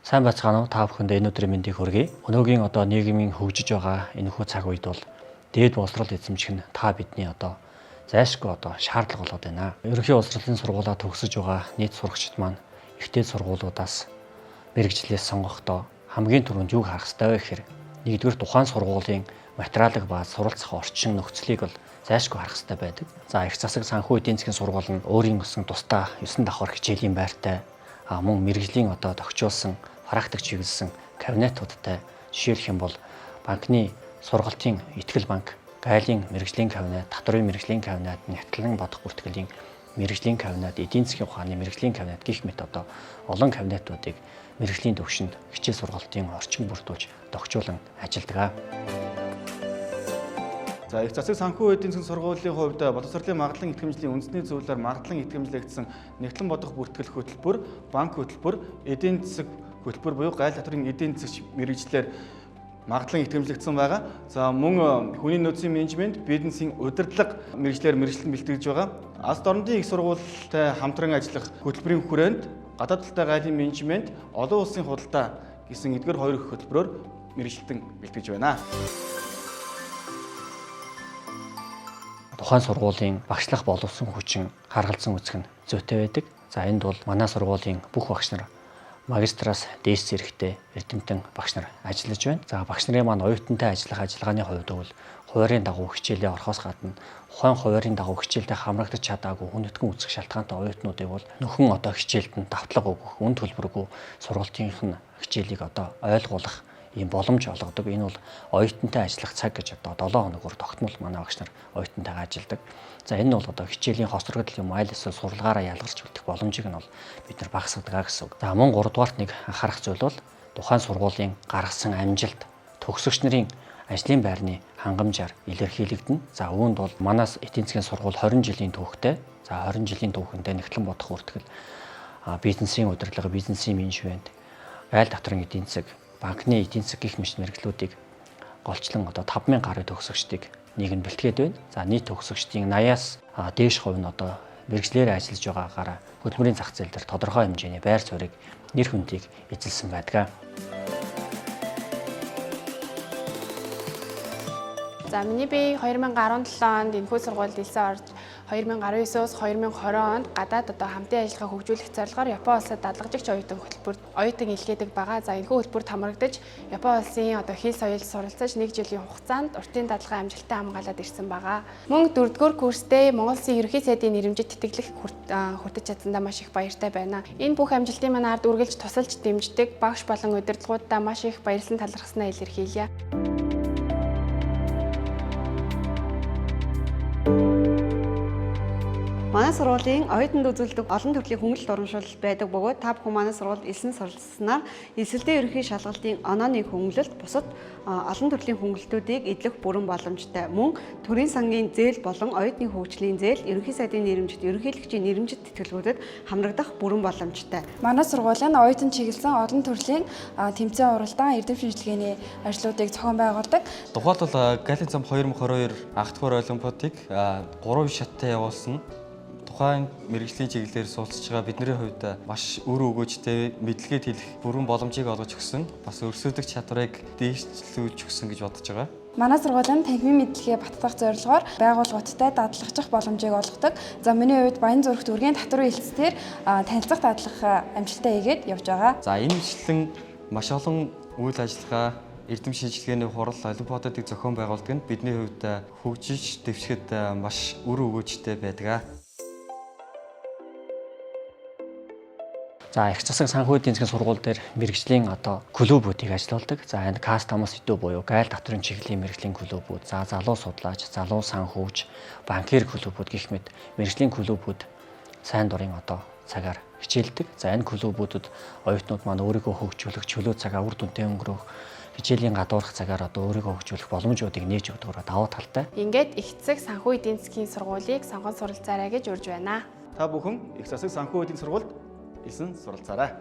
Сайн байцгаана уу? Та бүхэнд энэ өдрийн мэндийг хүргэе. Өнөөгийн одоо нийгмийн хөгжиж байгаа энэхүү цаг үед бол дээд боловсрол эзэмших нь та бидний одоо зайлшгүй одоо шаардлага болоод байна. Ерөнхий боловсролын сургуулаа төгсөж байгаа нийт сурагчид маань их дээд сургуулиудаас мэргэжлээс сонгохдоо хамгийн түрүүнд юуг харах ёстой вэ гэхээр нэгдүгээр тухайн сургуулийн материалын бааз, суралцах орчин нөхцөлийг бол зайлшгүй харах ёстой байдаг. За, их засаг санхүү эдийн засгийн сургууль нь өөрийн өсөн тусдаа 9 давхар хичээлийн байртай, мөн мэргэжлийн одоо тохижуулсан практик чиглэсэн кабинетуудтай. Жишээлх юм бол банкны сургалтын Итгэл банк, гайлын мэргэжлийн кабинет, татварын мэргэжлийн кабинет, нягтлан бодох бүртгэлийн мэргэжлийн кабинет, эдийн засгийн ухааны мэргэжлийн кабинет гэх мэт одоо олон кабинетуудыг мэргэжлийн төвшөнд хичээл сургалтын орчин бүрдүүлж тохижуулан ажилладаг. За, их засаг санхүү эдийн засгийн сургуулийн хувьд боловсролын магадлан итгэмжлийн үндэсний зөвлөлөөр магадлан итгэмжлэгдсэн нягтлан бодох бүртгэл хөтөлбөр, банк хөтөлбөр, эдийн засаг хөтөлбөр буюу гайл татварын эдийн засагч мэргэжлээр магадлан итгэмжлэгдсэн байгаа. За, мөн хүний нөөцийн менежмент, бизнесийн удирдлага мэргэжлээр мэргэжилтэн бэлтгэж байгаа. Азад орондын их сургуультай хамтран ажиллах хөтөлбөрийн хүрээнд гадаад талтай гайлын менежмент, олон улсын худалдаа гэсэн эдгээр хоёр хөтөлбөрөөр мэргэжилтэн бэлтгэж байна. Тухайн сургуулийн багшлах боловсон хүчин харгалзан үзэх нь зүйтэй байдаг. За, энд бол манай сургуулийн бүх багш нар магистраас дээш зэрэгтэй эрдэмтэн багш нар ажиллаж байна. За, багш нарын маань оюутантай ажиллах ажиллагааны хувьд бол хуваарийн дагуу хичээлээ орохоос гадна тухайн хуваарийн дагуу хичээлдээ хамрагдаж чадаагүй хүндэтгэн үзэх шалтгаантай оюутнуудыг бол нөхөн одоо хичээлд нь давтлага өгөх, үн төлбөргүй сургалтынх нь хичээлийг одоо ойлгуулах ийм боломж олгодог. Энэ бол оюутантай ажиллах цаг гэж одоо 7 хоногор тогтмол манай багш нар оюутантайгаа ажилладаг. За, энэ нь бол одоо хичээлийн хоцрогдол юм аль эсвэл сурлагаараа ялгарч үлдэх боломжийг нь бол бид нар багасгадаг гэсэн үг. За, мөн 3 дугаарт нэг анхаарах зүйл бол тухайн сургуулийн гаргасан амжилт төгсөгч нарын ажлын байрны хангамжаар илэрхийлэгдэнэ. За, үүнд бол манаас эдийн засгийн сургууль 20 жилийн түүхтэй. За, 20 жилийн түүхэндээ нягтлан бодох бүртгэл, бизнесийн удирдлага, бизнесийн менежмент, айл татварын эдийн засаг, банкны эдийн засаг гэх мэт мэргэжлүүдийг голчлон одоо 5000 гаруй төгсөгчдийг нэг нь бэлтгээд байна. За, нийт төгсөгчдийн 80-аас дээш хувь нь одоо мэргэжлээр ажиллаж байгаагаараа хөдөлмөрийн зах зээл дээр тодорхой хэмжээний байр суурийг, нэр хүндийг эзэлсэн байдаг. За, миний бие 2017 онд энэхүү сургуульд элсэн орж 2019-оос 2020 онд гадаад одоо хамтын ажиллагаа хөгжүүлэх зорилгоор Япон улсад дадлагжигч оюутан хөтөлбөрт оюутан илгээдэг байгаа. За, энэхүү хөтөлбөрт хамрагдаж Япон улсын одоо хэл соёл суралцаж нэг жилийн хугацаанд уртын дадлага амжилттай хамгаалаад ирсэн байгаа. Мөн дөрөвдүгээр курстэй Монгол Улсын Ерөнхий сайдын нэрэмжит тэтгэлэг хүртэж чадсандаа маш их баяртай байна. Энэ бүх амжилтын маань ард үргэлж тусалж дэмждэг багш болон удирдлагуудаа маш их баярлан талархснаа илэрхийлье. Манай сургуулийн оюутанд үзүүлдэг олон төрлийн хөнгөлөлт урамшуул байдаг бөгөөд та бүхэн манай сургуульд элсэн суралцсанаар элсэлтийн ерөнхий шалгалтын онооны хөнгөлөлт, бусад олон төрлийн хөнгөлөлтүүдийг эдлэх бүрэн боломжтой. Мөн төрийн сангийн зээл болон оюутны хөгжлийн зээл, ерөнхий сайдын нэрэмжит, ерөнхийлөгчийн нэрэмжит тэтгэлгүүдэд хамрагдах бүрэн боломжтой. Манай сургууль нь оюутан чиглэсэн олон төрлийн тэмцээн, уралдаан, эрдэм шинжилгээний ажлуудыг зохион байгуулдаг. Тухайлбал Галийн зам 2022 анх дахь олимпиадыг 3 шаттай явуулсан. Тухайн мэргэжлийн чиглэлээр суралцж байгаа бидний хувьд маш үр өгөөжтэй мэдлэгээ тэлэх бүрэн боломжийг олгож өгсөн. Бас өрсөлдөх чадварыг дээшлүүлж өгсөн гэж бодож байгаа. Манай сургууль нь танхимын мэдлэгээ баттгах зорилгоор байгууллагуудтай дадлагжих боломжийг олгодог. За, миний хувьд Баян зүрх дүүргийн татварын хэлтсээр танилцах дадлага амжилттай хийгээд явж байгаа. За, энэ мэтлэн маш олон үйл ажиллагаа, эрдэм шинжилгээний хурал, олимпиадыг зохион байгуулдаг нь бидний хувьд хөгжиж дэвшихэд маш үр өгөөжтэй байдаг. За, их засаг санхүү эдийн засгийн сургууль дээр мэргэжлийн одоо клубүүдийг ажилуулдаг. За, энэ Customs эдүү буюу гайл татварын чиглэлийн мэргэжлийн клубүүд, за, залуу судлаач, залуу санхүүч, банкир клубүүд гэх мэт мэргэжлийн клубүүд сайн дурын одоо цагаар хичээлдэг. За, энэ клубүүдэд оюутнууд маань өөрийгөө хөгжүүлэх, чөлөө цагаа үр дүнтэй өнгөрөөх, хичээлийн гадуурх цагаар одоо өөрийгөө хөгжүүлэх боломжуудыг нээж өгдөг давуу талтай. Ингээд их засаг санхүү эдийн засгийн сургуулийг сонгон суралцаарай гэж урьж байна. Та бүхэн их засаг санхүү эдийн сургуульд элсэн суралцаарай.